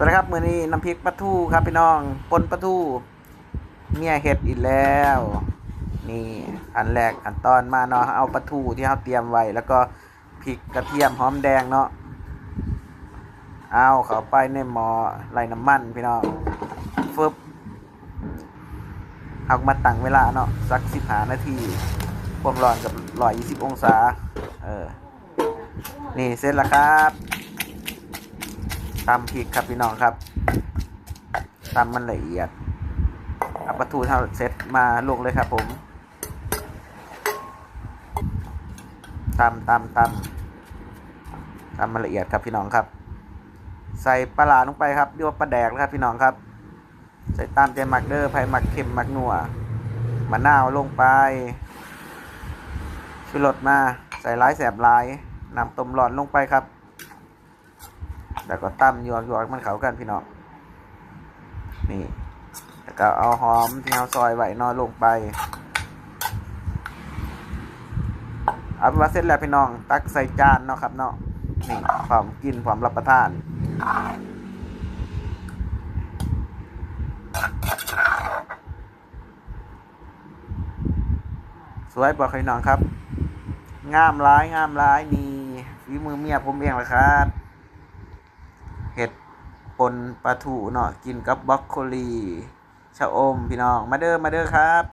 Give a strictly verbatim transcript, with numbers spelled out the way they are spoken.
สวัสดีครับ มื้อนี้น้ำพริกปลาทูครับพี่น้อง ป่นปลาทู เมียเฮ็ดอีกแล้ว นี่ อันแรก ขั้นตอนมาเนาะ เอาปลาทูที่เราเตรียมไว้ แล้วก็พริก กระเทียม หอมแดงเนาะ เอาเข้าไปในหม้อไร้น้ำมันพี่น้อง ฟึบ เอามาตั้งเวลาเนาะ สักสิบห้านาที ความร้อนกับร้อยยี่สิบองศา เออ นี่เสร็จแล้วครับ ตำพริกครับพี่น้องครับ ตำมันละเอียด เอาปลาทูที่เราเซตมาลงเลยครับผม ตำ ตำ ตำ ตำมันละเอียดครับพี่น้องครับ ใส่ปลาร้าลงไปครับ หรือว่าปลาแดกนะครับพี่น้องครับ ใส่ตามใจมักเด้อ ไผมักเค็มมักนัว มะนาวลงไป ชูรสมา ใส่หลายแซ่บหลาย น้ำต้มร้อนลงไปครับ แล้วก็ตำหยวกหยวกมันเข้ากันพี่น้อง นี่ แล้วก็เอาหอมที่เราซอยไว้เนาะลงไป เอาเป็นว่าเสร็จแล้วพี่น้อง ตักใส่จานเนาะครับเนาะ นี่ พร้อมกิน พร้อมรับประทาน สวยบ่พี่น้องครับ งามหลาย งามหลาย นี่ ฝีมือเมียผมเองล่ะครับ เห็ดป่นปลาทูเนาะ กินกับบรอกโคลี ชะอมพี่น้อง มาเด้อ มาเด้อครับ